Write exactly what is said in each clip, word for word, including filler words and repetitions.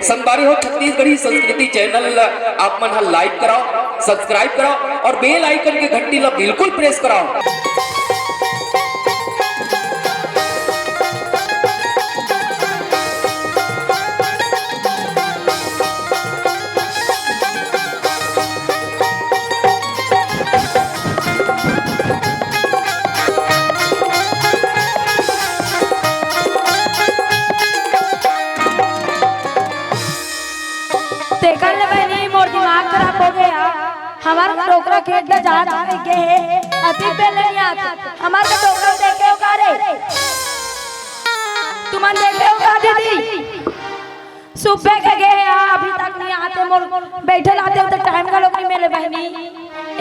संगवारी हो, छत्तीसगढ़ी संस्कृति चैनल ला आप मन ह लाइक कराओ, सब्सक्राइब कराओ और बेल आइकन के घंटी ला बिल्कुल प्रेस कराओ। तेकर ले बहिनी, मोर दिमाग खराब हो गया। हमार डोकरा खेत ला जात गे हे, अतिक बेर ले नइ आत। हमार का डोकरा देखे हो का रे? तुमन देखे हो का दीदी? सुबह के गे हे, अभी तक नइ आते। मोर बैठे लाते हो तो टाइम का लोग नइ मिले बहिनी।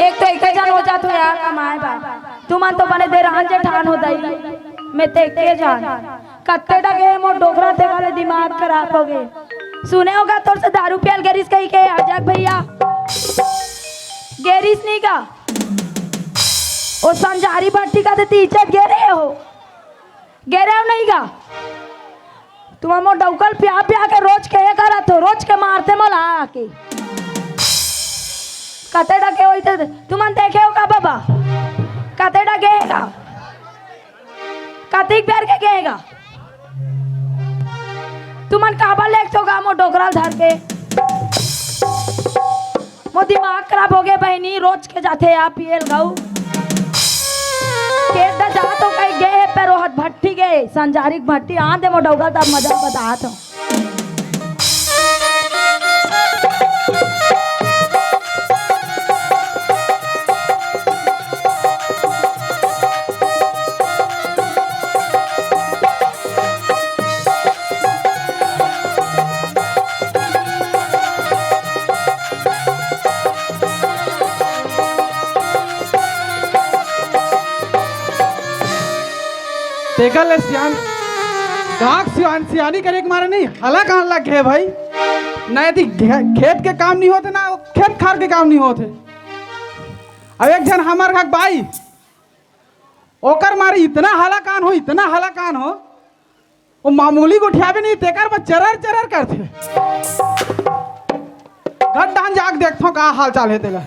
एक तो एक जन हो जात हो यार कमाए बा। तुमन तो बने देरान जेठान हो दई, मैं तो एके जान। कत्ते डगे हे मोर डोकरा, तेकर ले दिमाग खराब हो गे। सुने हो गा तोर से दारू पियल गेरिस कहि के अजय भैया? गेरिस नइ गा? ओ संजारी भट्टी का ते तीचत गे रहे हो, गे रहे हो नइ गा? तुमन मोर डौकल पिया पिया के रोज के ये करत हो, रोज के मारते मोला आके। कते डगे होई ते तुमन देखे हो का बाबा? कते डगे हे का? कतिक बेर के गे हे का? तुमन काबर लेगथो गा मोर डोकरा ल धर के? मोर दिमाग खराब हो गे बहिनी, रोज के जाथे या पियल गऊ। खेत दा जात हो कहि गे हे, पैर ओहत भट्ठी गे, संजारी के भट्ठी, आन दे मोर डोकरा ल तब मजा बतात हो। तेकर ले सियान, गाँव के सियान, सियानी करे के मारे नहीं, हला कान लग गे भाई। नहीं तो घे-, खेत के काम नहीं होते ना, खेत खार के काम नहीं होते। अब एक झन हमर घर बाई, ओकर मारे इतना हला कान हो, इतना हला कान हो, वो मामूली गोठियाबे नहीं, तेकर बर चरर चरर करथे। गड्ढान जाके देखथों का हाल चाल हे तेला।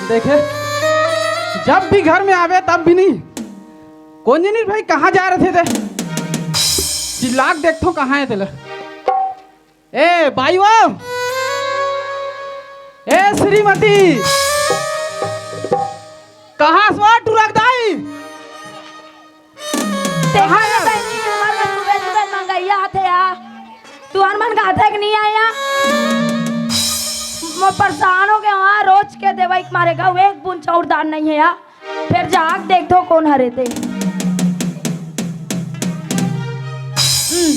देखे, जब भी घर में आवे तब भी नहीं, कोन जिनिस भाई कहाँ जा रहे थे? चिल्ला के देखथों कहाँ हे तेला। ए बाई वो, ए श्रीमती, कहाँ हस वो टुरक दाई? देखा ना बहिनी, हमर मन सुबह सुबह मंगइया आथे आ। तुहर मन गाथे के नहीं आया? मैं परेशान हो गया हूँ, रोज के देवई के मारे का एक बूंद चाउर दान नहीं है यार। फिर जाग देखथों कोन हरे ते। हम्म।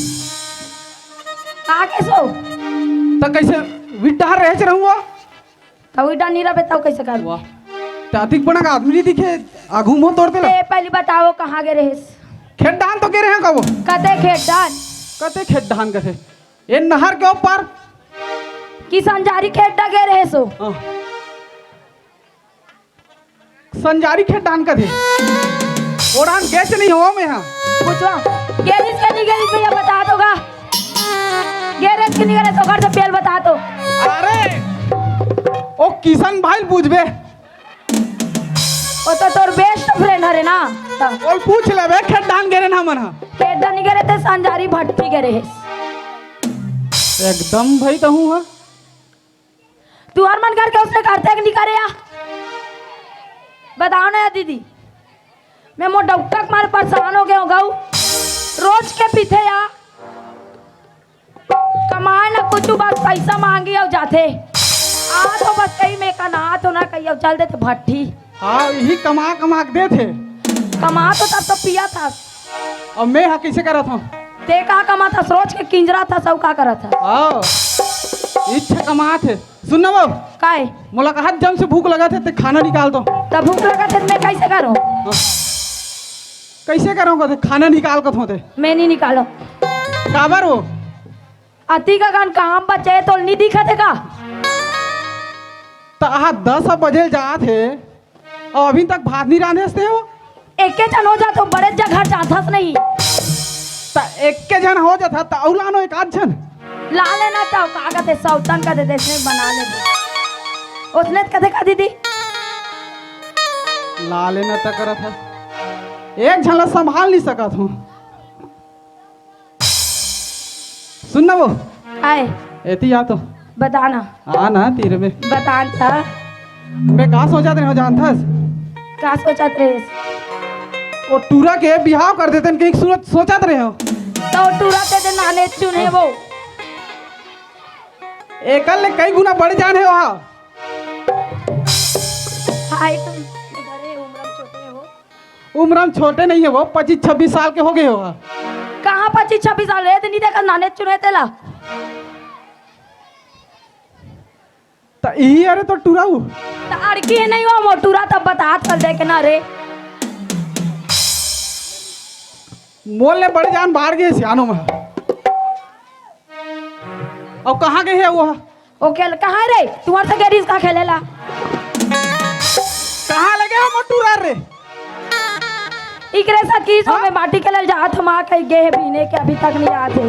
आगे सो। त कैसे विड्डा रहेच रहूँ वो? तब विड्डा नहीं रहे तब कैसे कर? वाह। त अतिक बड़ा आदमी नहीं दिखे, आगू मुंह तोड़ देला। ते पहली बताओ कहाँ गे रहेस? खेत डान तो गे रहे हैं कबो? कते खेत डान? कते खेत डान कथे? ये नहर के ऊपर। कि संजारी खेत डा गे रहेस ओ? हाँ। संजारी खेत डान कथे। ओढ़ान गेच नहीं हो मैं हाँ। पूछवा, गेरिस के नहीं गेरिस भैया बता दो गा। गेरिस के नहीं गेरिस ओकर से पेल बता दो। अरे, ओ किशन भाई पूछबे। ओ तो तोर बेस्ट फ्रेंड हरे ना। त ओल पूछ लेबे, खेत डान गेरे ना मन हा। खेत डान नहीं गेरे ते संजारी भट्टी गेरे हे। एकदम भाई तहूँ हा। तुहर मन घर के उसने करथे कि नहीं करे या? बताओ ना या दीदी, मैं मोर डौकरा के मारे परेशान हो गए हो गऊ। रोज के पीथे या कमाए ना कुछ, बस पैसा मांगी अउ जाथे। आ तो बस कहीं मैं का ना तो ना कहीं अउ चल देथे भट्ठी। हाँ, यही कमा कमा के देथे। कमा तो तब तो पिया था। अब मैं हा कैसे करत हूँ? ते का कमात हस? रोज के किंजरत हस, अउ का करत हस? हाँ, इच्छा कमात हे। सुन ना वो, काय? मोला कहा जम से भूख लगत हे, ते खाना निकाल तो। त भूख लगत हे, त मैं कैसे करूँ? हाँ। कैसे करूँ कहते? खाना निकाल कथों ते। मैं नहीं निकालो। काबर वो? अति का गान काम बचे तो नहीं दिखत हे का? त आहा दस बजे जात हे, अउ अभी तक भात नहीं रांधे हस ते वो? एके झन हो जात हो, बड़े जगह जाथस नहीं। त एके झन हो जात, त अउ लानो एक आध झन। ला लेना त का कहते, सौतन का देते, इसने बना ले। उसने त कथे का दीदी? ला लेना त करत हे। एक झन ला संभाल नहीं सकत हूँ। सुन ना वो। आए। एती आ तो। बताना। आ ना तीर में। बतान था। मैं का सोचत रहे हो जानथस? का सोचत रहे? वो टूरा के बिहाव कर देते हैं, कहीं सोच, सोचत रहे हो। तो टूरा ते दे नाने चुने वो। एकल ले कई गुना बढ़ जाने हो हा। हाय तुम। बड़े उम्र में छोटे हो। उम्र में छोटे नहीं है वो, पच्चीस छब्बीस साल के हो गए हो। कहाँ पच्चीस छब्बीस साल? रे, नहीं देखा नाने चुने तेला। त इही अरे तो टुराऊ। त अड़की है नहीं वो मोटुरा, तब बतात कर दे के ना रे। मोल ले बड़े जान बाहर गए सियानो में। अब कहाँ गए है वो? ओके, कहाँ रे? तुम्हारे से गैरिस का खेलेला? कहाँ लगे हो मोटुरा रे? इकरे सा की सो हाँ? में बाटी के लेल जात हम आ कहीं गए हैं बीने के अभी तक नहीं आते।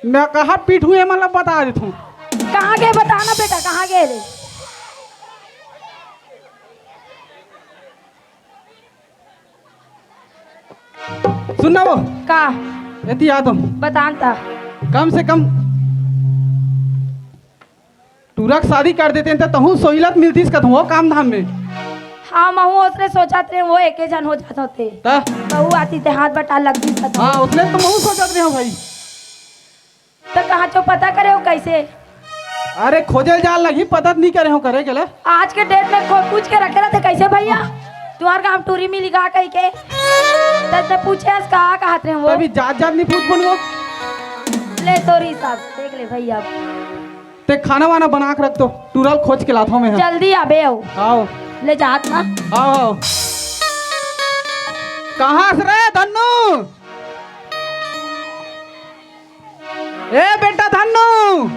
मैं कहा पीठू है मतलब बता देता हूँ। कहाँ गए बताना बेटा, कहाँ गए रे? सुन ना वो। का? एती आ तो। बतान ता। कम से कम टूरा के शादी कर देते हैं तो तहूँ सोहिलत मिलतीस कथूँ हो काम धाम में। हाँ, महू ओसने सोचत रहे, वो एके जन हो जात होते। ता? बहू आती ते हाथ बटा लगती कथूँ। हाँ, उसने तो महू सोचत रहे हो भाई। तो कहाँ चो पता करे हो कैसे? अरे खोजल जाल लगी, पता नहीं करे हो करे गेला। आज के डेट में कोई पूछ के रखे रहते कैसे भैया? तुम्हार काम टूरी मिली गा कही के। तब से पूछे अस का कहत रहे हो? तभी जात जात नहीं पूछ बनवो। ले तोरी सास, देख ले भैया। ते खाना वाना बना के रख तो, टूरा ल खोज के लाथो मैं। जल्दी आबे हो। आओ। ले जात ना। आओ, आओ। कहाँ से रे धन्नू? ए बेटा धन्नू,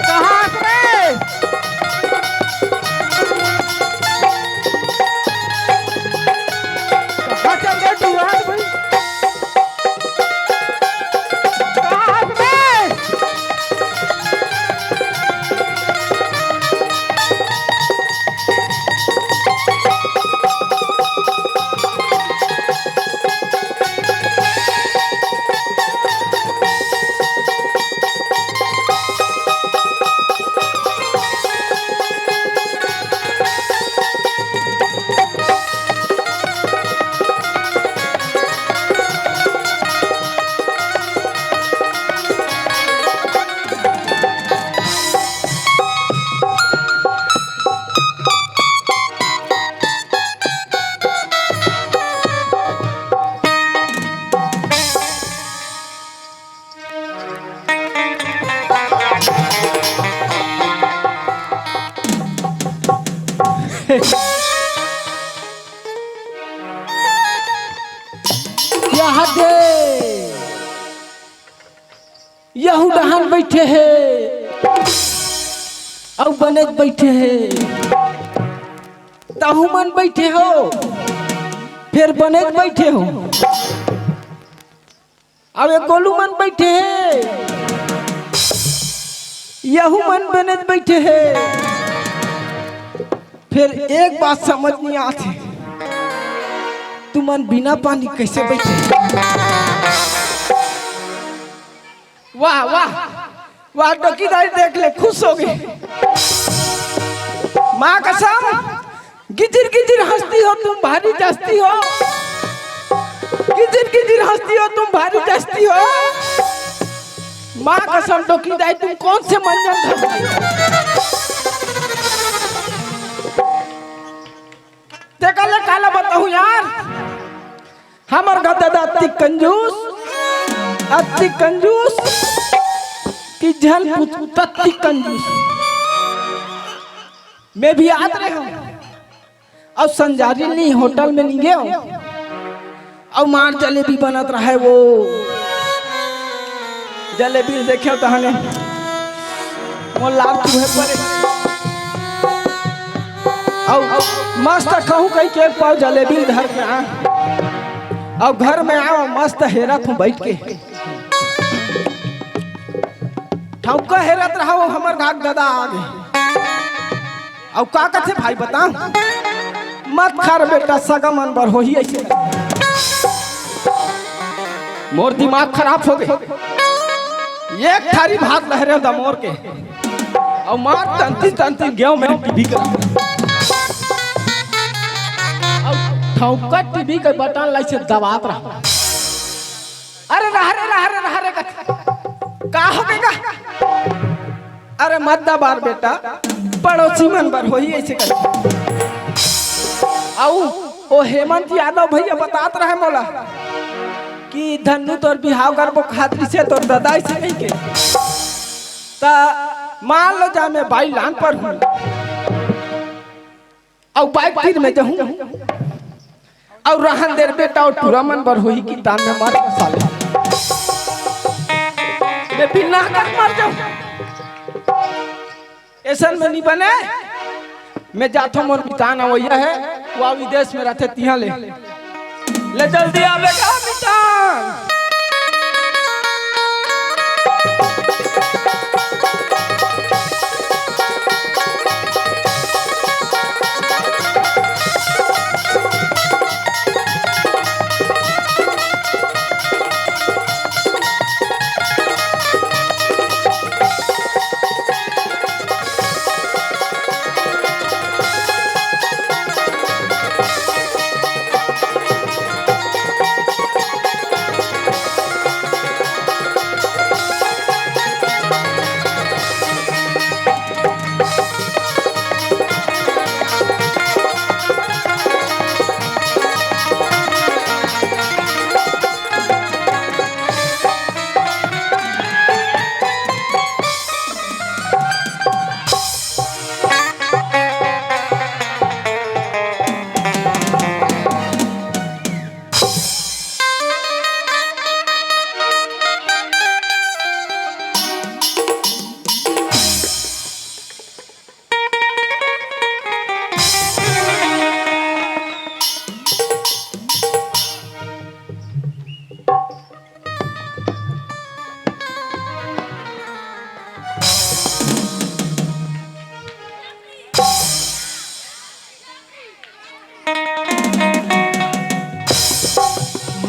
कहाँ हस रे? कहाँ चल गए टूरा भाई? कहाँ हस रे? यह दे, यहू डहान बैठे हे, अउ बनेच बैठे हे, तहू मन बैठे हो, फेर बनेच बैठे हो। अब ये गोलू मन बैठे हे, यहू मन बनेच बैठे हे। फेर एक बात समझ नहीं आत हे, तुमन बिना पानी कैसे बैठे? वाह, वाह, वाह, डोकी दाई देख ले, खुश हो गए। माँ कसम, गिजिर गिजिर हंसती हो तुम, भारी जस्ती हो। गिजिर गिजिर हंसती हो तुम, भारी जस्ती हो। माँ कसम, डोकी दाई, तुम कौन से मंजन धरती हो? तेकर ले काला बताहूँ यार, हमर घर ददा अति कंजूस, अति कंजूस कि झन पूछ, अति कंजूस। मैं भी आत रहे हूँ, अउ संजारी नी होटल में नी गेंव, अउ मार जलेबी बनत रहे वो। जलेबी देखे तहने मोर लार चूहे परे। अउ मस्त खाहूँ कहिके एक पाव जलेबी धर के आ, अउ घर में आव, मस्त हेरत हूँ बइठ के। ठउका हेरत रहा वो हमर गाग ददा आगे। अउ का कथे भाई बता? मत खा रे बेटा, सगा मन बर होही अइसे। मोर दिमाग खराब होगे। एक थारी भात लहरे दमोर के। अउ मार तंती तंती गेंव में टीवी का। अउ ठउका टीवी के बटन ला अइसे दबात रहा। अरे रहा रे, रहा रे, रहा रे, का, का होगे गा? अरे मत दबा रे बेटा, पड़ोसी मन बर होही अइसे कर। अउ ओ हेमंत यादव भइया बतात रहे मोला कि धन्नू तोर बिहाव करबो खातिर से तोर ददा अइसे कहिके। त मान लो जा मैं बाई लान पर हूँ। अउ बाइक फिर में जाहूँ। अउ रहन दे रे बेटा, अउ टूरा मन बर होही कि तान में मर साले। मैं फिर ना कर मर जाहूँ। अइसन में नी बने। मैं जाथों, मोर मितान अवइया हे, वो विदेश में रहिथे तिहाँ ले। ले जल्दी आबे गा मितान।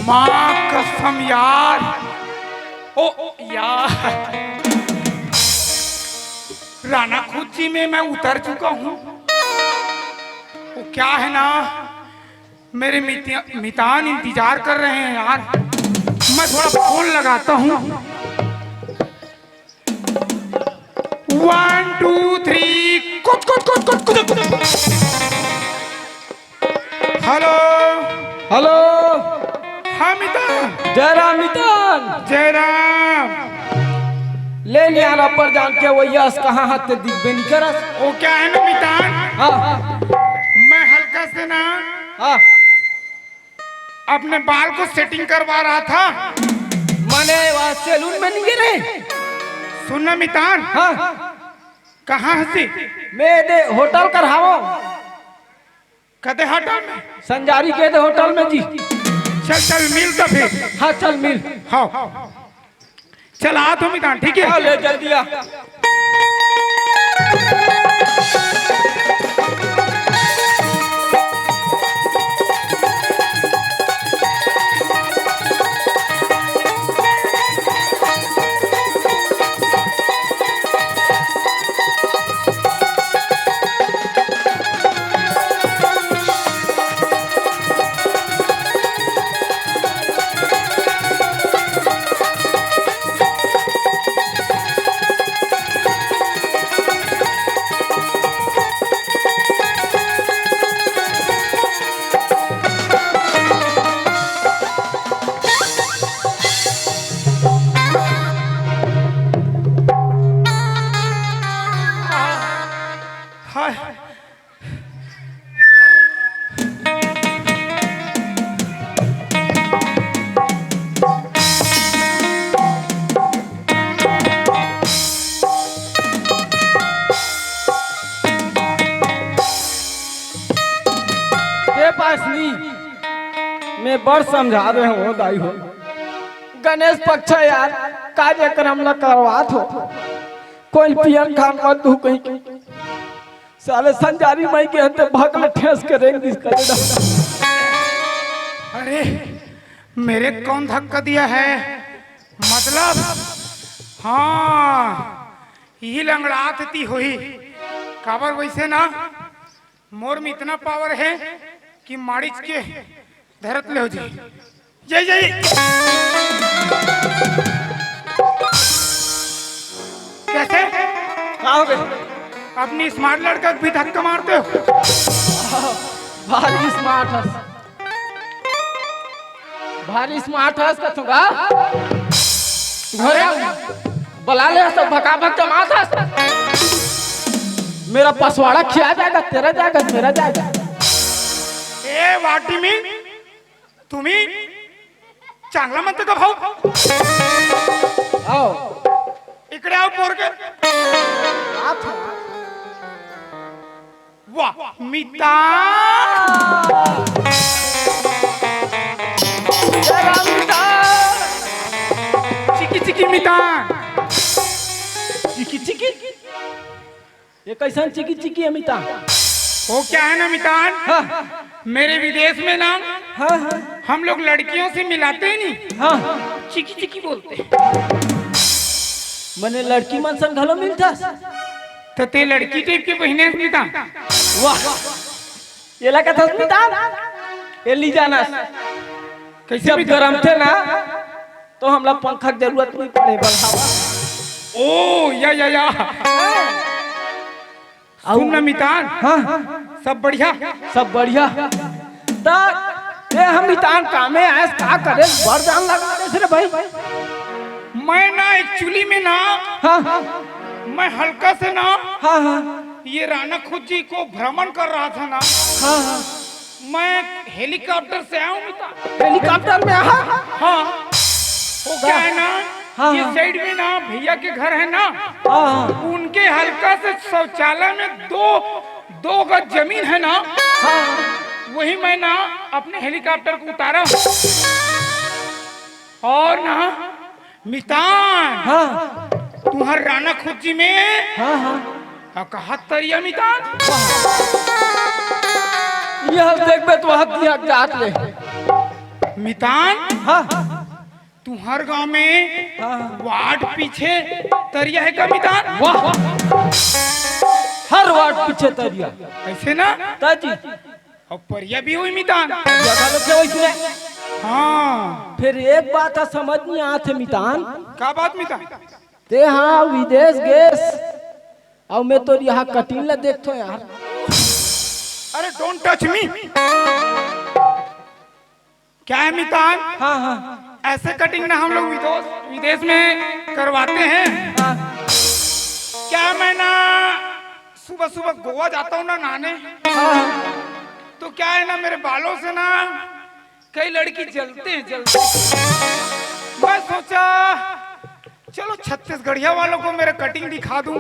माँ कसम यार, ओ, ओ यार, राना खुर्ची में मैं उतर चुका हूँ। वो क्या है ना, मेरे मितिया-, मितान इंतजार कर रहे हैं यार, मैं थोड़ा फोन लगाता हूँ। One, two, three, कुछ, कुछ, कुछ, कुछ, कुछ। Hello। Hello। हाँ, मितान। जय राम मितान। जय राम। ले नियारा पर जान के वो यस कहाँ हाथ ते दिखबे नहीं करस। वो क्या है ना मितान? हाँ। मैं हल्का से ना हाँ। अपने बाल को setting करवा रहा था। माने वहाँ सैलून में नहीं गिरे? सुन ना मितान। हाँ। कहाँ हसी? मैं दे होटल कर हावो। कदे होटल में? संजारी के दे होटल में जी। चल, चल, मिल तो फिर। हाँ, चल मिल। हाँ। चल, आ तो मितान, ठीक है? हाँ, ले जल्दी आ। मैं बड़ समझा रहे हो दाई हो। गणेश पक्ष यार, कार्यक्रम ल करवात हो, कोई पियन खान मत तू कहीं के। साले संजारी माई के हते भगल ठेस के रेंग दिस करे ना। अरे, मेरे कौन धक्का दिया है? मतलब, हाँ, यही लंगड़ात ती होही। काबर वैसे ना, मोर में इतना पावर है कि मारिच के धरत ले हो जी। जय जय। कैसे? का हो गए? अपनी स्मार्ट लड़का को भी धक्का मारते हो? भारी स्मार्ट हस, भारी स्मार्ट हस कथूंगा। घोड़ा बला ले सब भका भक जमात हस। मेरा पसवाड़ा खिया जाएगा, तेरा जाएगा, मेरा जाएगा। ए वाटी में तुम्ही चांगला म्हणतो का भाऊ? आओ। इकडे आव पोरगे. वा, मिता. चिकी चिकी मिता. चिकी चिकी? ये कैसन चिकी चिकी है मितान? वो क्या है ना मितान, हाँ मेरे विदेश में ना हाँ हाँ हम लोग लड़कियों से मिलाते ही नहीं, हाँ। चिकी चिकी बोलते हैं. मने लड़की मन सन घलो मिलथस? तो ते लड़की टाइप के बहिने मितान. वाह, ये लगा था मितान, ये ली जाना। कैसे जब मितान? गरम थे ना, तो हमला पंखा के जरूरत नहीं पड़े, बल हवा। ओ या या या. सुन ना मितान, हाँ, सब बढ़िया. सब बढ़िया। ता ये हम मितान कामे आए, का करे, बड़ जान लगा दे रे भाई। मैं ना एक्चुअली में ना, हाँ हाँ मैं हल्का से ना हाँ हाँ ये राना खुज्जी को भ्रमण कर रहा था ना, हाँ हाँ। मैं हेलीकॉप्टर से आया हूँ मितान. हेलीकॉप्टर में हाँ हाँ, वो क्या है ना, हाँ, ये हाँ। साइड में ना भैया के घर है ना, हाँ हाँ उनके हल्का से शौचालय में दो दो गज जमीन है ना, हाँ। वही मैं ना अपने हेलीकॉप्टर को उतारा हूँ. और ना मितान, हाँ तुम्हार राना खुज्जी में हाँ हाँ। आ, कहा तरिया मितान. ये हम देखबे तो हक दिया जात ले। मितान, हाँ तुम्हार गांव में हाँ। वार्ड पीछे तरिया है का मितान? वाह, हर वार्ड पीछे तरिया। ऐसे ना, ताजी और परिया भी हुई मितान. जगह लोग के वैसने। हाँ, फिर एक बात है समझ नहीं आते मितान, का बात मितान? ते हाँ विदेश गेस, और मैं तो यहाँ कटिंग ला देखतो यार। अरे डोंट टच मी. क्या है मितान, हाँ हाँ ऐसे कटिंग ना हम लोग विदेश विदेश में करवाते हैं. हाँ क्या मैं ना सुबह सुबह गोवा जाता हूँ ना नहाने, हाँ। तो क्या है ना मेरे बालों से ना कई लड़की जलते हैं, जलते हैं. मैं सोचा चलो छत्तीसगढ़िया वालों को मेरा कटिंग दिखा दूं,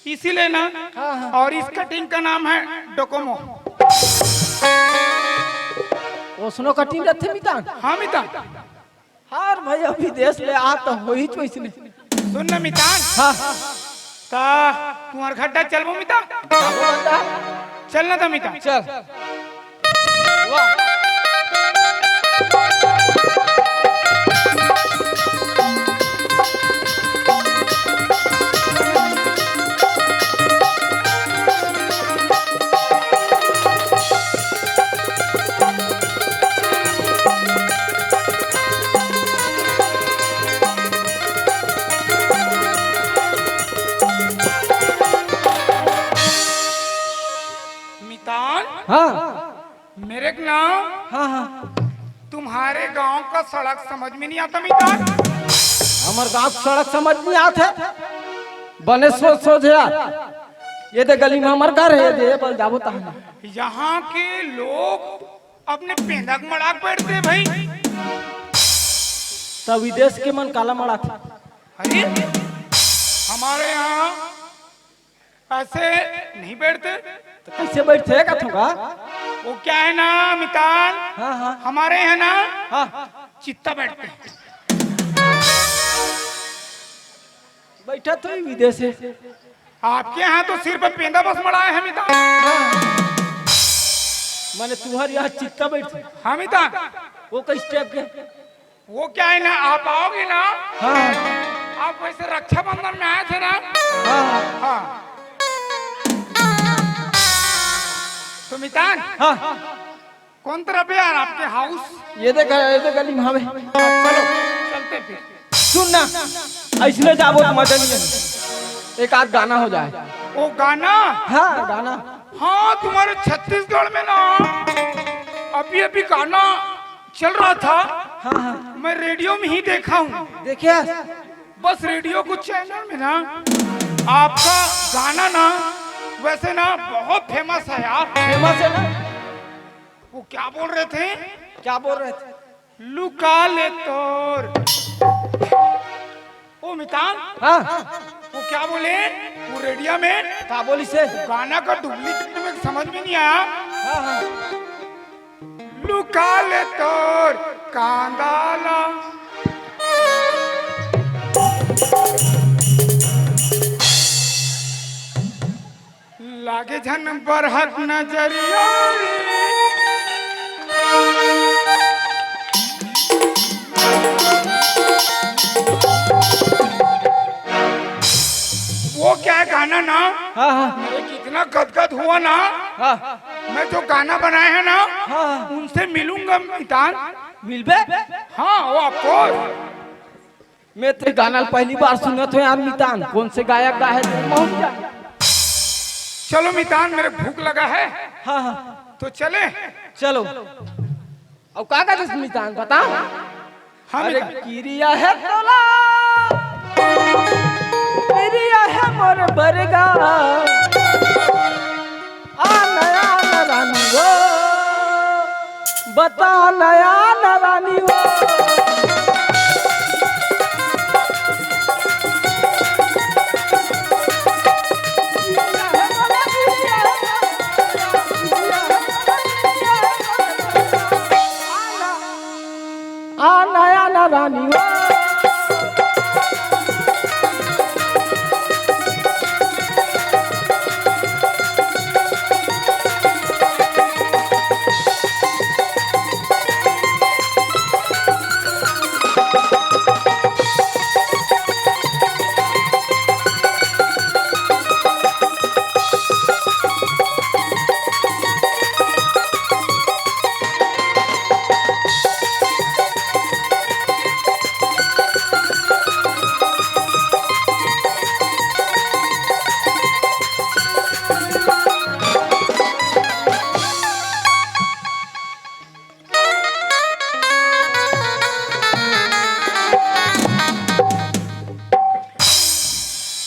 इसीलिए ना. हाँ, हाँ। और इस कटिंग का नाम है डोकोमो. ओसनो कटिंग रथे मितान। हाँ मितान. हर भैया विदेश ले आ तो होही चोइस ने। सुन ना मितान, हाँ। ता तुम्हार घर डाल चलबो मितान. चलना था मितान. चल। मितान, हाँ। मेरे को नाम हाँ हाँ। तुम्हारे गांव का सड़क समझ में नहीं आता मितान. हमर गांव के सड़क समझ नहीं आत है। बने सोच सोच यार। ये दे गली में हमर घर है, ये दे बल जाबो तहना। यहाँ के लोग अपने पेंदा के मड़ाक बैठते हैं भाई. तब विदेश के मन काला मड़ाथे। अरे हमारे यहाँ ऐसे नहीं बैठते. तो कैसे बैठते है कथों का? वो क्या है ना मितान, हाँ, हाँ। हमारे यहाँ ना हाँ। चित्ता बैठते हैं। बैठा तो ही विदेश है। आपके यहाँ तो सिर पे पेंदा बस मड़ाए हैं मितान। हाँ। माने तुम्हारे यहाँ चित्ता बैठते? हाँ मितान। वो किस टाइप के? वो क्या है ना, आप आओगे ना, हाँ। आप वैसे रक्षाबंधन में आए थे ना, हाँ। हाँ। तो मितान, हाँ। कौन तरफ है यार आपके हाउस? ये देख, ये देख गली में हवे। चलो, चलते फिर। सुन ना, ऐसने जाबो तो मजा नहीं है। एक आध गाना हो जाए। वो गाना? हाँ, गाना। हाँ, तुम्हारे छत्तीसगढ़ में ना अभी अभी गाना चल रहा था। हाँ, हाँ। मैं रेडियो में ही देखा हूँ। देखिए। बस रेडियो को चैनल में ना आपका गाना ना वैसे ना बहुत फेमस है यार। फेमस है ना? वो क्या बोल रहे थे? क्या बोल रहे थे? लुका ले तोर। ओ मितान। हाँ। वो क्या बोले? वो रेडिया में का बोली से? गाना का डुप्लीकेट में समझ में नहीं आया। हाँ, हाँ। लुका ले तोर कांदाला। लागे झन बरहत नजरिया। वो क्या है गाना ना? हाँ, हाँ। मैं कितना गदगद हुआ ना। हाँ। मैं जो गाना बनाए हैं ना, हाँ। उनसे मिलूंगा मितान। मिलबे? हाँ, वो ऑफ कोर्स। मैं तो गाना पहली बार सुनत हूँ यार मितान, कौन से गायक का है तो पहुंच जा। चलो मितान, मेरे भूख लगा है। हाँ, हाँ। तो चले? चलो। अब का कहते मितान, बता। हाँ, अरे मितान। किरिया है तोला, किरिया है मोर बरगा। आ नया न रानी वो, बता नया न रानी वो। आ नया न रानी वो।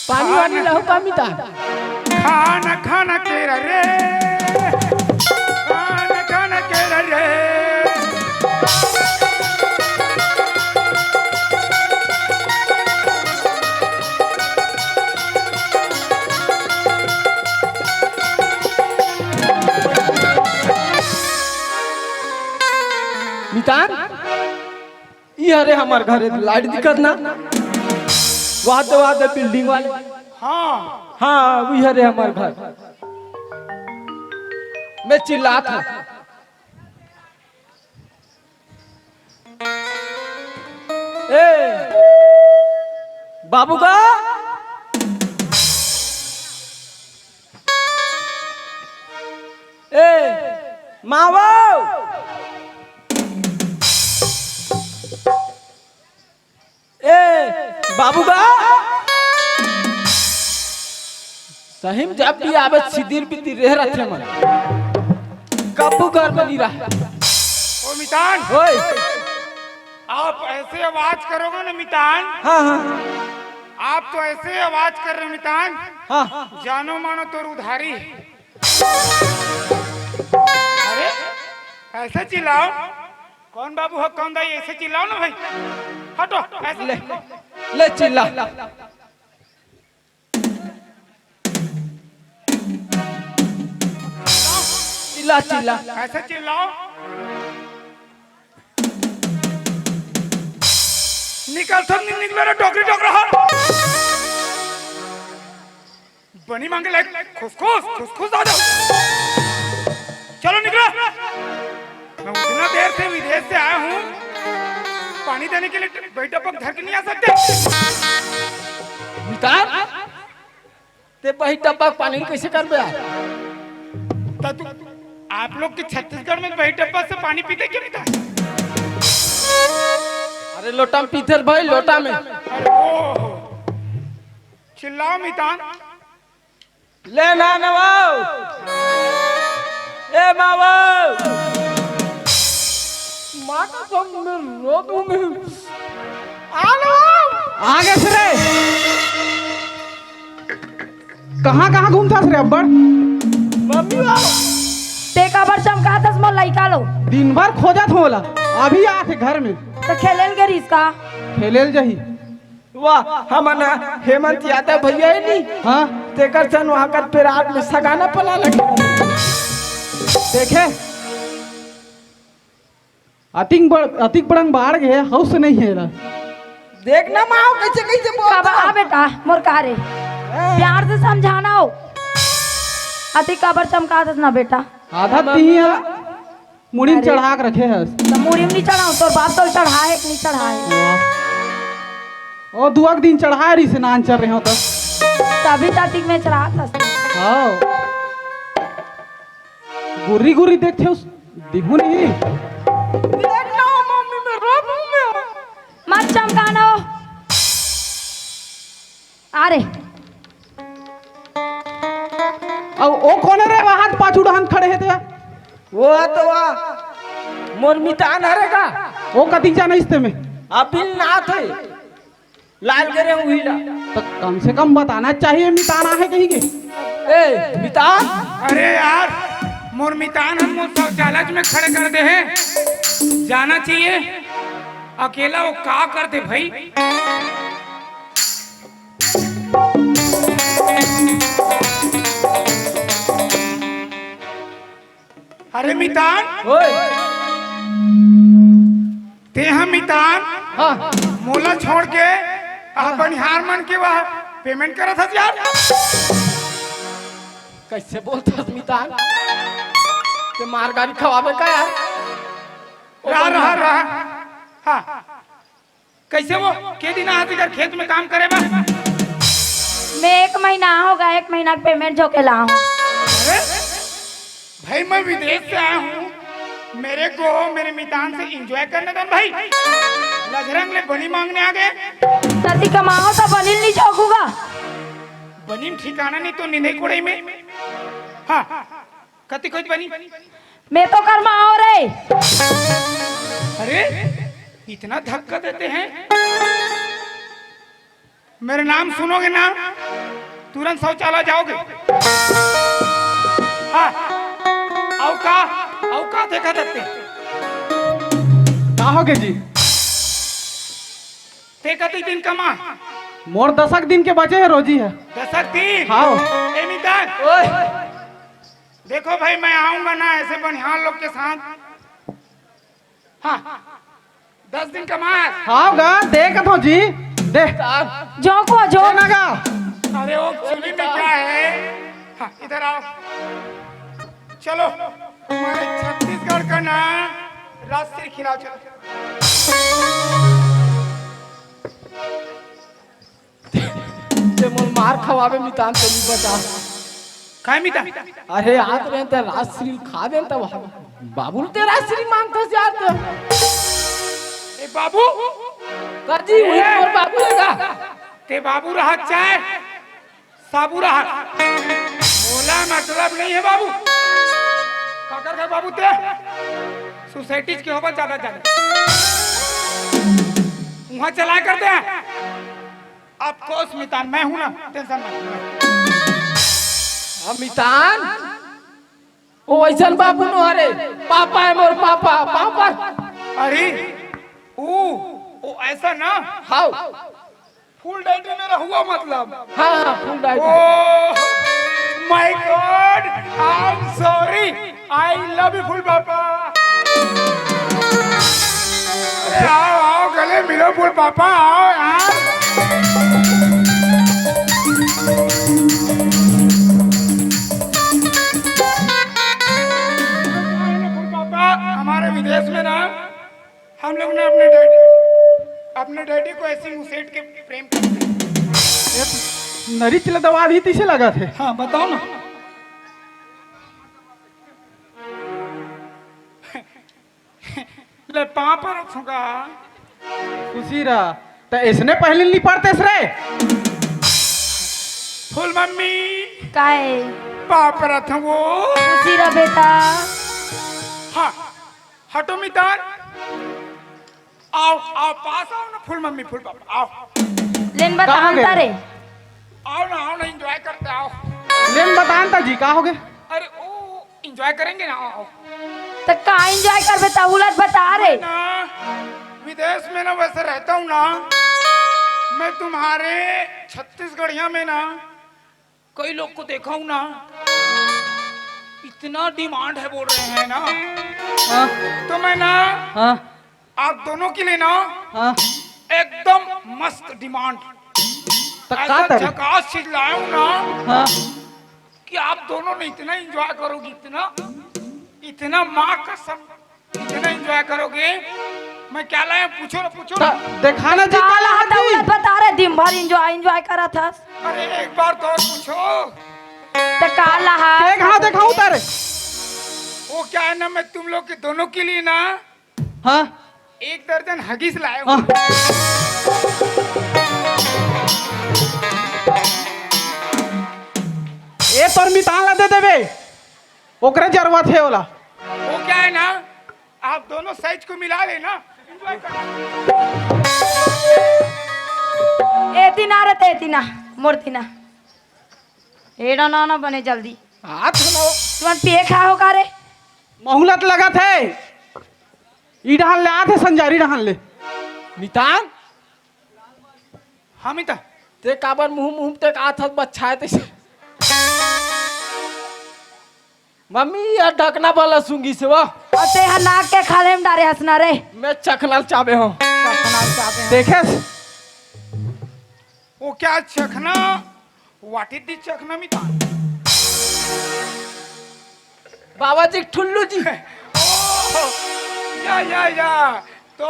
पानी वानी लहू का मितान? खान खान के रे, खान खान के रे। मितान, ई हरे हमर घर, लाइट दिखत ना? वाह तो वाह, बिल्डिंग वाले। हाँ। हाँ, ई हरे हमर घर। मैं चिल्लात हूँ। ए, बाबू का? ए, मावो! ए, बाबू का? सही में जब भी आवे, सिदिर बिदिर रह रथे मन। कब्बू घर में नहीं रहा। ओ मितान। ओए। आप ऐसे आवाज करोगे ना मितान। हाँ, हाँ। आप तो ऐसे आवाज कर रहे हो मितान। हाँ। जानो मानो तोर उधारी। अरे, ऐसे चिल्लाओ। कौन बाबू हो, कौन दाई, ऐसे चिल्लाओ ना भाई। हटो, ऐसे ले, चिल्लाओ। ले चिल्ला। चिल्ला, चिल्ला। ऐसे चिल्लाओ। निकल तो नि-, निकलो रे, डोकरी डोकरा हो। बनी मांगे लायक खुसखुस, खुसखुस आ जाओ। चलो निकलो। मैं उतना देर से विदेश से आया हूँ, पानी देने के लिए बही डब्बा घर के नहीं आ सकते? मितान, ते बही डब्बा पानी कैसे करबे यार? तो तू, आप लोग के छत्तीसगढ़ में बही डब्बा से पानी पीते क्या मितान? अरे लोटा में पीते भाई, लोटा में। अरे ओ, चिल्लाओ मितान। ले ना नवाओ। ए मावो। माँ कसम, मैं रो दूंगी। आ लो। आगे से रे। कहाँ, कहाँ घूमथस रे अब्बड़? मम्मी बाबू। ते काबर चमकाथस मोर लइका लो? दिन भर खोजत हों ओला, अभी आथे घर में। तो खेलेल गे रिहिस का? खेलेल जही। वाह, हमन हेमंत यादव भैया हे नी? हाँ। तेकर सन वहाँ कर पेरात में सगाना पला लगे। देखे, अतिक बड़, अतिक बड़ंग बाढ़ गे, हौस नहीं हे ला। देख ना माँ, कैसे, कैसे बोलता। काबर, हाँ बेटा, मोर का रे? हाँ। प्यार से समझाना हो। अतिक काबर चमकाथस ना बेटा। आधा तिही ह मुड़ी म अरे। चढ़ा के रखे हस। त मुड़ी म नहीं चढ़ाऊं, तोर बाप तो चढ़ाए हे कि नहीं चढ़ाए हे? वाह। ओ दुआ के दिन चढ़ाए रहिस हे, नान चर रहे हो त। तभी त अतिक में चढ़ाथस। हाँ। गुर्री गुर्री देखथे उस, दिखू नहीं। देख ना मम्मी, मैं रो दूं मैं। मत चमकाना हो। आ रे। अउ ओ कोन रे, वहां पाछू डहन खड़े हे ते? वो तो वा मोर मितान हरे का? ओ कतिक जाना इस्ते में? अभी ना थे। लाल करे उही ला। तो कम से कम बताना चाहिए, मितान आहे कहीं के। ए, मितान? अरे यार, मोर मितान ह मोर शौचालय में खड़े कर दे हे। जाना चाहिए, अकेला वो का करते भाई? अरे मितान, ओए। ते ह मितान, हाँ। मोला छोड़ के आप बनिहार मन के वह पेमेंट करत हस यार। कैसे बोलथस मितान? ते मार गारी खवाबे का यार? रहा, रहा, रहा। हाँ। कैसे वो? के दिन आती कर खेत में काम करे बा? मैं एक महीना हो गया, एक महीना का पेमेंट जो के ला हूँ। अरे, भाई मैं विदेश से आया हूँ, मेरे को मेरे मितान से एंजॉय करने दो भाई। लजरंग ले बनी मांगने आ गए। तती कमाओ तो बनी नहीं झोंकूगा। बनी ठिकाना नहीं तो निंदे कोड़े में। हाँ, कति कोई बनी? मैं तो कर्मा हो रे। अरे, इतना धक्का देते हैं। मेरा नाम सुनोगे ना, तुरंत शौचालय जाओगे। हाँ, अउ का, अउ का देखा देते? का होगे जी? ते कति दिन कमा? मोर दसक दिन के बचे हे रोजी हे। दसक दिन? हाँ। ए मितान। ओए। देखो भाई, मैं आऊंगा ना ऐसे बनिहार लोग के साथ। हाँ, दस दिन कमा। हाँ गा, दे कथो जी, दे। जो को जो। दे ना गा। अरे वो चुली में क्या है? हाँ, इधर आओ। चलो, तुम्हारे छत्तीसगढ़ का ना राष्ट्रीय खिलाओ, चलो। ते मोल मार खवाबे मितान, ते नहीं बता। काय मितान? अरे यार, ते राजश्री खा दे तब बाबू ते राजश्री मांगता यार ते। ए बाबू, काजी, वही ए! मोर बाबू हे का? ते बाबू रहा चाहे साबू रहा, मोला मतलब नहीं है बाबू। काकर का बाबू ते सोसाइटीज के होबा ज्यादा ज्यादा वहां चलाए करते हैं। ऑफ कोर्स मितान, मैं हूं ना, टेंशन मत ले। हम मितान, वो वैसन बाबू नो हरे, पापा है मोर पापा, पापा। अरे, ओ, ओ ऐसा ना? हाउ। फुल डाइट में रहुआ मतलब? हाँ, हाँ, फुल डाइट। ओ, My God, I'm sorry. I love you, फूल पापा। अरे आओ, आओ, गले मिलो फूल पापा, आओ यार। फूल पापा, हमारे विदेश में ना, हम लोग ने अपने डैडी, अपने डैडी को ऐसी घुसेट के प्रेम करते हैं। ये नरी चिल्ला दवा दी तीसे लगा थे। हाँ, बताओ ना। ले पाँव पर रखूंगा। खुशी रहा। तो इसने पहले नहीं पढ़ते रे। फूल मम्मी। काय? पाँव पर रखूंगो। खुशी रहा बेटा। हाँ, हटो मितान। आओ, आओ, पास आओ ना, फूल मम्मी, फूल पापा, आओ। लेन बता कहाँ गए? अंता रे। आओ ना, आओ ना, एंजॉय करते आओ। लेन बता अंता जी, का हो गए? अरे ओ, एंजॉय करेंगे ना, आओ। तो का एंजॉय करबे, त उलट बता रे। ना, विदेश में ना वैसे रहता हूँ ना, मैं तुम्हारे छत्तीसगढ़िया में ना कई लोग को देखा हूँ ना, इतना डिमांड है बोल रहे हैं ना, हाँ। तो मैं ना हाँ। आप दोनों के लिए ना हाँ। एकदम मस्त डिमांड, तो ऐसा का करे? झकास चीज लाया हूँ ना हाँ। कि आप दोनों ने इतना एंजॉय करोगे, इतना, इतना माँ कसम, इतना एंजॉय करोगे। मैं क्या लाया, पूछो ना, पूछो ना। ता-, दिखाना जी, का का लाहा लाहा था, थी? उलट बता रे, दिन भर एंजॉय, एंजॉय करत हस। अरे, एक बार तो और पूछो। त का लाहा? केक हाँ दिखाऊं तारे। वो क्या है ना, मैं तुम लोग के दोनों के लिए ना हाँ। एक दर्जन हगीज लाया हूँ। हाँ। ए, तोर मितान ला दे देबे, ओकरे जरूरत है ओला। वो क्या है ना, आप दोनों साइज को मिला लेना। ए दिना रे, ते दिना, मोर दिना। एड़ा ना ना बने जल्दी। हाथ लो। तुमन पिए खा हो का रे? महुलत लगत है। ई डहान ले आथे संजारी डहान ले। मितान? हाँ मितान। ते काबर मुंह, मुंह ते का था बच्छाए तैसे? मम्मी, यार ढकना वाला सूंघी से वो। अउ ते हा नाक के खाले में डारे हस ना रे। मैं चखना चाबे हूँ। चखना चाबे हूँ। देखेस? वो क्या चखना? What is the चखना मितान? बाबा जी ठुल्लू जी। ओह, या, या, या। तो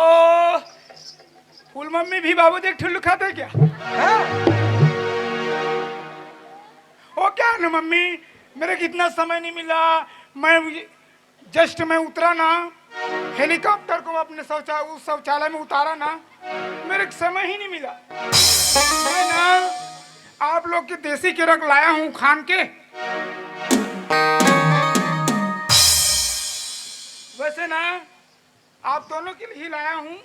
फूल मम्मी भी बाबू जी ठुल्लू खाते हैं क्या? हाँ? वो क्या है ना मम्मी, मेरे को इतना समय नहीं मिला। मैं जस्ट मैं उतरा ना, हेलीकॉप्टर को अपने शौचा-, उस शौचालय में उतारा ना, मेरे को समय ही नहीं मिला। मैं ना आप लोग के देसी केरा लाया हूँ खान के। वैसे ना आप दोनों के लिए ही लाया हूँ।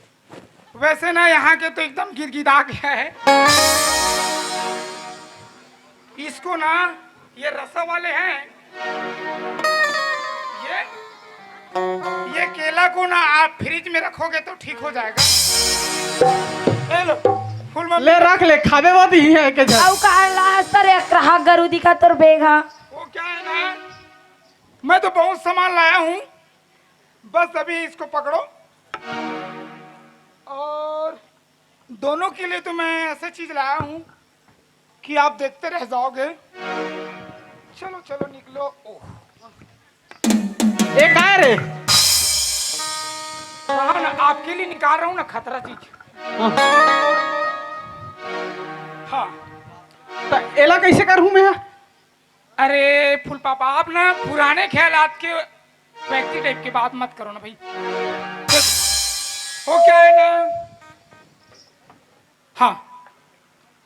वैसे ना यहाँ के तो एकदम गिदगिदा गया है। इसको ना, ये रसा वाले हैं, ये, ये केला को ना आप फ्रिज में रखोगे तो ठीक हो जाएगा। ले लो, फूल मम्मी। ले रख ले, खाबे वो दी है के जा। अउ का लाहा रे, अकरहा गरु दिखा तोर बेग हा। वो क्या है ना, मैं तो बहुत सामान लाया हूँ, बस अभी इसको पकड़ो। और दोनों के लिए तो मैं ऐसे चीज लाया हूँ कि आप देखते रह जाओगे। चलो, चलो, निकलो। ओह। ए, काय रे? हाँ ना, आपके लिए निकाल रहा हूँ ना, खतरा चीज। हाँ। हाँ। त एला कैसे करहूँ मैं? अरे फूल पापा, आप ना पुराने ख्यालात के व्यक्ति टाइप के बात मत करो ना भाई। वो क्या है ना, हाँ,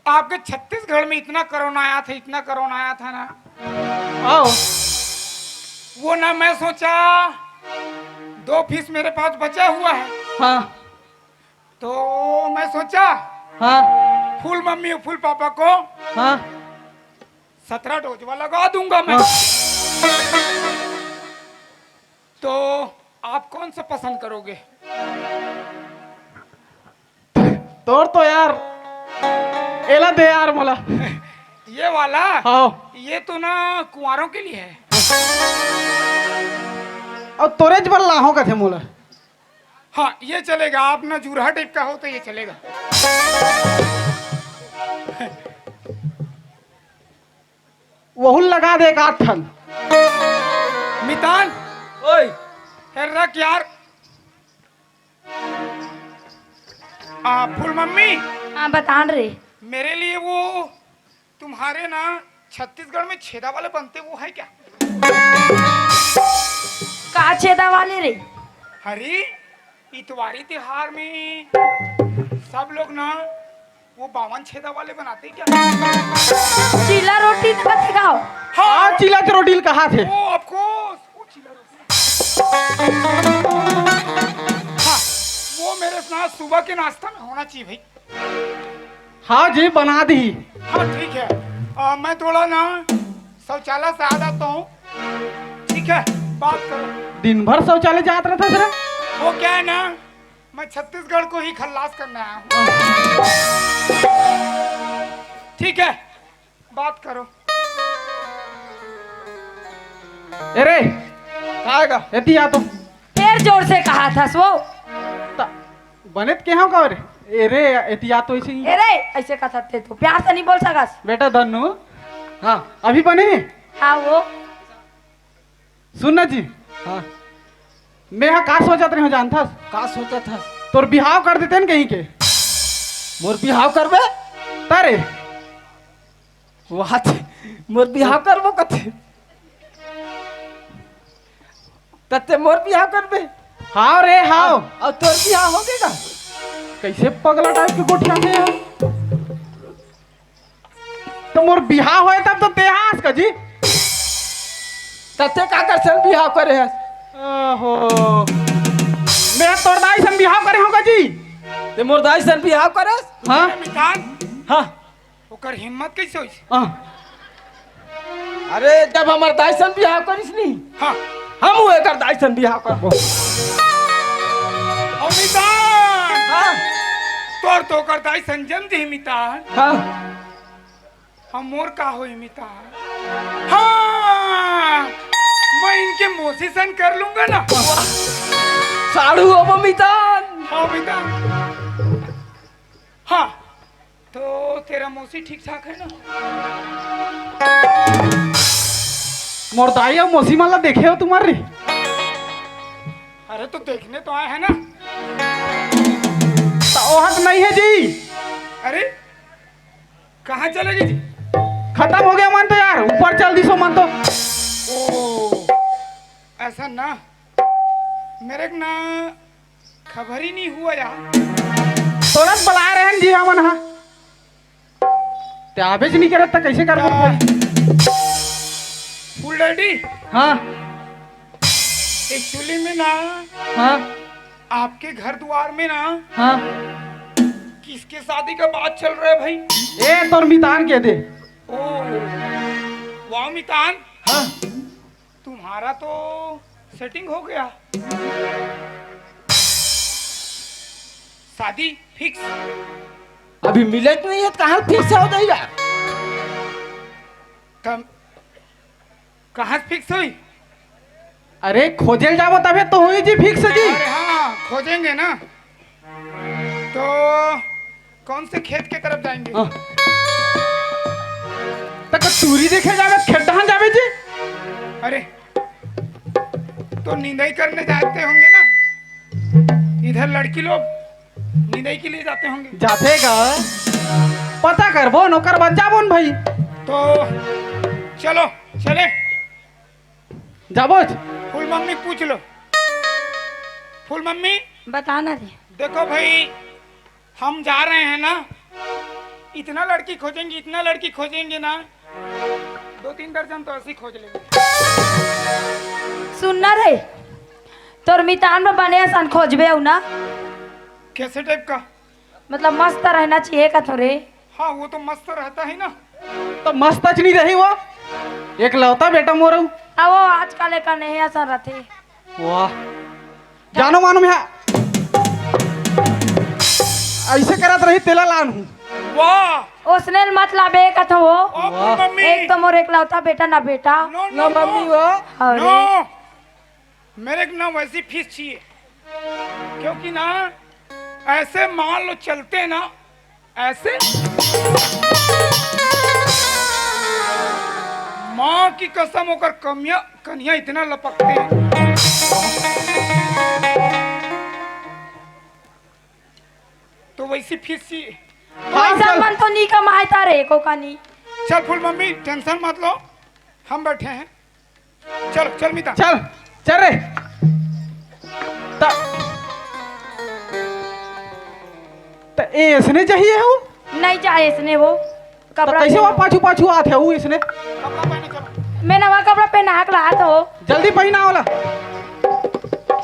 आपके छत्तीसगढ़ में इतना कोरोना आया था, इतना कोरोना आया था ना, आओ। वो ना मैं सोचा, दो फीस मेरे पास बचा हुआ है, हाँ। तो मैं सोचा, हाँ। फूल मम्मी और फूल पापा को, हाँ। सत्रह डोजवा लगा दूंगा मैं। हाँ। तो आप कौन सा पसंद करोगे? तोर तो यार, एला दे यार मोला। ये वाला? हाँ। ये तो ना कुंवारों के लिए है। अउ तोरेच बर लाहूं कथे मोला। हाँ, ये चलेगा। आप ना जूरहा टाइप का हो तो ये चलेगा। वहू लगा दे एक आध ठन। मितान। ओए। हे रख यार। आ, फूल मम्मी। हाँ, बतान रे। मेरे लिए वो तुम्हारे ना छत्तीसगढ़ में छेदा वाले बनते, वो है क्या? का छेदा वाले रे? अरे, इतवारी त्योहार में सब लोग ना वो बावन छेदा वाले बनाते क्या? चीला रोटी न कथे का? हाँ, हाँ, चीला के रोटी ल कहा थे। ओ, of course, वो चीला रोटी। हाँ, वो मेरे ना सुबह के नाश्ता में होना चाहिए भाई। हाँ जी, बना दी। हाँ, ठीक है। आ, मैं थोड़ा ना शौचालय से आ जाता हूँ। ठीक है, बात करो। दिन भर शौचालय जात रहता सर। वो क्या है ना, मैं छत्तीसगढ़ को ही खल्लास करने आया हूँ। ठीक है, बात करो। ए रे, का आएगा? एती आ तो। फेर जोर से कहा थस वो। त-, बने त केहंव का रे? ए रे, एती आ तो ऐसे ही। ए रे, ऐसे कहा थे तू। प्यार से नहीं बोल सकस। बेटा धन्नू। हाँ। अभी बने? हाँ, वो। सुन ना जी। हाँ। मैं हा का सोचत रहे जानथस? का सोचत हस? तोर बिहाव कर देते न कहीं के। मोर बिहाव करबे? तारे। वाह, मोर बिहाव करबो कथे। तते मोर बिहाव करबे? हाव रे, हाव। अउ, अउ तोर बिहाव होगे का? कैसे पगला टाइप के गोठिया हे यार? तो मोर बिहाव होय तब तो ते आस का जी। तते का कर सन बिहाव करे हस? ओहो। मैं तोर दाई सन बिहाव करे हूँ का जी। ते मोर दाई सन बिहाव करे? हाँ। मितान। हाँ। ओकर हिम्मत कैसे होइस? हाँ। अरे, जब हमर दाई सन बिहाव करिस नी, हाँ। हम वो एकर दाई सन बिहाव करबो। ओ मितान। हाँ। तोर तो ओकर दाई सन जम जी मितान। हाँ। हम मोर का होई मितान? हाँ, मैं इनके मौसी सन कर लूंगा ना। साढ़ू होबो मितान। हाँ मितान। हाँ, तो तेरा मौसी ठीक ठाक है ना? मोर दाई अउ मौसी मन ला देखे हो तुम्हारी? अरे तो देखने तो आए हैं ना। तो ओहत नहीं है जी। अरे कहाँ चले गई जी? खत्म हो गया मन तो यार, ऊपर चल दिसो मन तो। ओ, ऐसा ना, मेरे को ना खबर ही नहीं हुआ यार। तुरंत बुला रहे हैं जी हमन हा। ते आबेच नहीं करत त कैसे करबो? फूल डैडी। हाँ। एक्चुअली में ना, हाँ। आपके घर द्वार में ना, हाँ। किसके शादी का बात चल रहा है भाई? ए, तोर मितान के दे। ओ, वाह मितान। हाँ। तुम्हारा तो सेटिंग हो गया, शादी फिक्स। अभी मिले तो नहीं है, कहाँ फिक्स हो गई यार? कम, कहाँ फिक्स हुई? अरे खोजे ल जाबो तबे तो हुई जी फिक्स जी। अरे हाँ, खोजेंगे ना। तो कौन से खेत के तरफ जाएंगे? हाँ। त का टूरी देखे जाबे, खेत डहान जाबे जी? अरे, तो निंदाई करने जाते होंगे ना, इधर लड़की लोग निंदाई के लिए जाते होंगे। जाते का? पता करबो न, ओकर बाद जाबो न भाई। तो चलो, चले। जाबो। फूल मम्मी पूछ लो। फूल मम्मी। बताना रे। देखो भाई, हम जा रहे हैं ना, इतना लड़की खोजेंगे, इतना लड़की खोजेंगे ना, दो तीन दर्जन तो ऐसे ही खोज लेंगे। सुन ना रे, तोर मितान में बने असन खोजबे अउ ना। कैसे टाइप का? मतलब मस्त रहना चाहिए का थोरे। हाँ, वो तो मस्त रहता है ना। तो मस्त च नहीं रही वो, एकलौता बेटा मोर। अब वो आजकल एक नहीं असन रहते। वाह, जानो मानो मैं ऐसे करत रही, तेला लान हूँ। वाह। ओसने ल मत लाबे कथों वो। ओ, वाह। मम्मी। एक तो मोर एकलौता बेटा ना बेटा। नो, नो, ना मम्मी नो। वो। अरे। नो। मेरे को ना वैसी फीस चाहिए, क्योंकि ना ऐसे मान लो चलते हैं ना, ऐसे माँ की कसम होकर कमिया कन्हिया इतना लपकते हैं, तो वैसी फीस चाहिए। हाँ, वैसा चल। मन तो नहीं कमाए तारे को कानी। चल फूल मम्मी, टेंशन मत लो, हम बैठे हैं। चल, चल मीता। चल, चल रे। त, त ए, इसने चाहिए हो? नहीं चाहे इसने वो। त कपड़ा कैसे पहनो। वो पाछू पाछू आत हे वो इसने? कपड़ा पहने चलो। मैं नवा कपड़ा पहना के लात हो। जल्दी पहना वाला।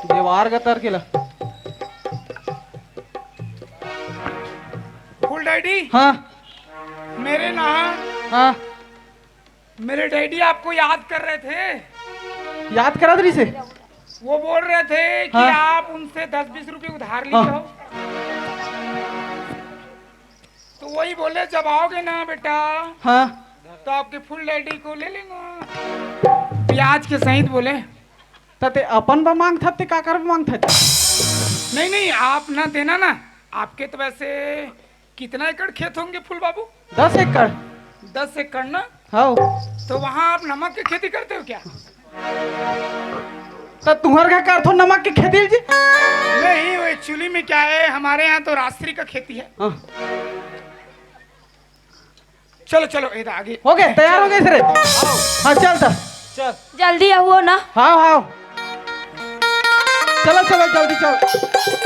दीवार का तर के ला। फूल डैडी। हाँ। मेरे ना। हाँ। मेरे डैडी आपको याद कर रहे थे। याद करा दे से? वो बोल रहे थे कि हाँ। आप उनसे दस बीस रुपए उधार लिए हाँ। हो। तो वही बोले, जब आओगे ना बेटा, हाँ। तो आपके फूल डैडी को ले लेना ब्याज के सहित, बोले। त ते अपन बर मांगथस, ते काकर बर मांगथस? नहीं, नहीं, आप ना देना ना। आपके तो वैसे कितना एकड़ खेत होंगे फूल बाबू? दस एकड़। दस एकड़ ना? हाँ। तो वहाँ आप नमक की खेती करते हो क्या? त तुंहर घर करथों नमक की खेती जी? नहीं, वो actually में क्या है, हमारे यहाँ तो राजश्री का खेती है। हाँ। चलो, चलो, इधर आगे। हो गए, तैयार हो गए सर? हाँ, चल त। चल। जल्दी आओ ना। हाँ, हाँ। चलो, चलो, जल्दी चल।